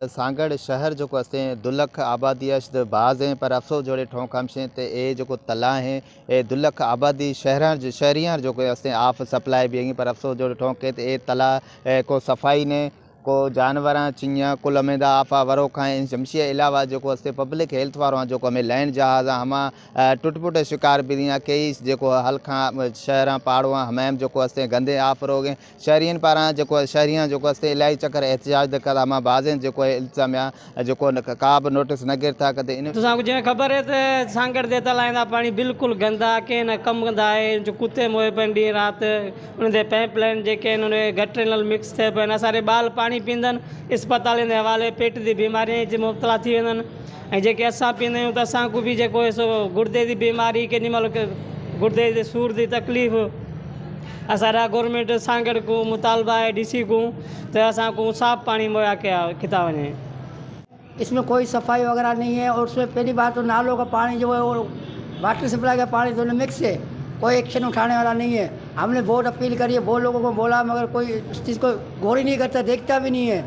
سانگڑ شہر جو کو استیں دو لکھ آبادی اش باز ہیں، پر افسوس جوڑے ٹھونک ہمشیں تے اے جو کو تلا ہیں، اے دو لکھ آبادی شہراں جو، شہریاں جو کو استیں آف سپلائی بیگی، پر افسوس جوڑے ٹھونک تے اے تلا، اے، کو صفائی نے، کو جانوراں چیاں کل ہمیں دا آفا ورو کھائیں۔ ان شمشی علاوہ جو کو استیں پبلک ہیلتھ واراں جو کو ہمیں لائن جہازاں ہما، اے، ٹٹ پٹ شکار بیدیاں، کئی جو کو ہلکاں شہراں پاڑواں ہمیں جو کو استیں گندے آف روگیں۔ شہریاں پاراں جو کو، شہریاں جو کو استیں الہی چکر احتجاج دکھا، ہما بازیں جو کو الزامیہ جو کو کاب نوٹس نہ گرتا کدے ان۔ تساں کو جیں خبر ہے تے سانگڑ دے تلائیں دا پانی بالکل گندا کہ نہ کم گندا ہے، جو کتے موئے پن ڈی رات ان دے پائپ لائن جے کہ انہوں نے گٹر نال مکس تھے پن، سارے بال پانی پیندن، اسپتالیں دے حوالے پیٹ دی بیماریاں چ مبتلا تھی ویندن۔ ۽ جيڪي اسان پيئندا آهيون، ته اسان کي به جيڪو آهي، سو گردي جي بيماري، ڪيڏي مهل ڪ-، گردي جي سور جي تڪليف. اسان جا گورنمينٽ سانگهڙ ڪو مطالبه آهي، ڊي سي ڪو، ته اسان ڪو صاف پاڻي مهيا ڪيا، ڪيتا وڃي. اس میں کوئی صفائی وغیرہ نہیں ہے، اور اس میں پہلی بات تو نالوں کا پانی جو ہے، وہ واٹر سپلائی کا پانی دونوں مکس ہے، کوئی ایکشن اٹھانے والا نہیں ہے. ہم نے بہت اپیل کری ہے، بہت لوگوں کو بولا، مگر کوئی اس چیز کو غور ہی نہیں کرتا، دیکھتا بھی نہیں ہے.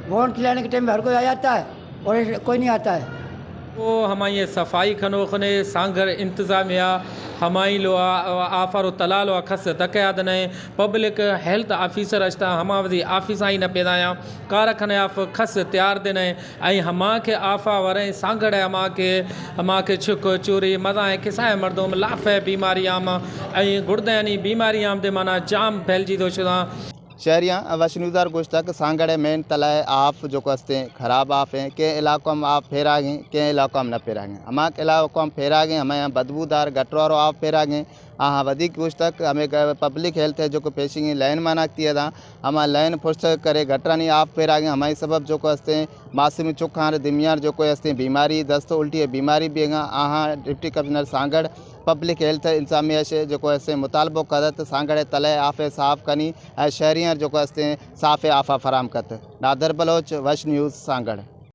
ووٹ لینے کے ٹائم میں ہر کوئی آ جاتا ہے. اور کوئی نہیں آتا ہے. او ہمائی صفائی کنوخ نے سانگھڑ انتظامیہ ہمائی لوا آفر و تلالوا کھس دکیا دنئے. پبلک ہیلتھ آفیسر اشتا ہما وزی آفیسائی نہ پیدایاں، کارخانے آف کھس تیار دنئے. ائیں ہما کہ آفا وریں سانگھڑ ہما کہ، ہما کہ چھک چوری مزائیں کسائیں مردم لافے بیماری آم، ائیں گڑدیانی بیماری آم دے مانا جام پھیل جی دو شداں. شہریاں وش نیوزار گوشتگ کہ سانگڑ ء مین تلہ ء آف جو کو استیں خراب آف ہیں، کیں علاقوں ہم آف پھیراگ ہیں، کیں علاقوں ہم نہ پھیراگ ہیں. ہما علاقوں ہم پھیراگ ہیں، ہمیں یہاں بدبودار گٹرارو آف پھیراگ ہیں. آہاں ودیک گوشتگ کہ ہمیں گ-، پبلک ہیلتھ ہے جو کو پیشنگی لائن ماناکتی ہے داں، ہما لائن پشت کرے گٹرانی آف پھیراگ ہیں، ہمائی سبب جو کو استیں معصومی چکھاں دمیان جو کو استیں بیماری دست الٹی ہے بیماری بیگاں. آہاں ڈپٹی کمشنر سانگڑ پبلک ہیلتھ انتظامیہ شے جو کو استیں مطالبو کدت سانگڑ تلہ آف صاف کنی، اے شہریاں جو کو استیں صاف آفا فراہم کت. نادر بلوچ، وش نیوز، سانگڑ.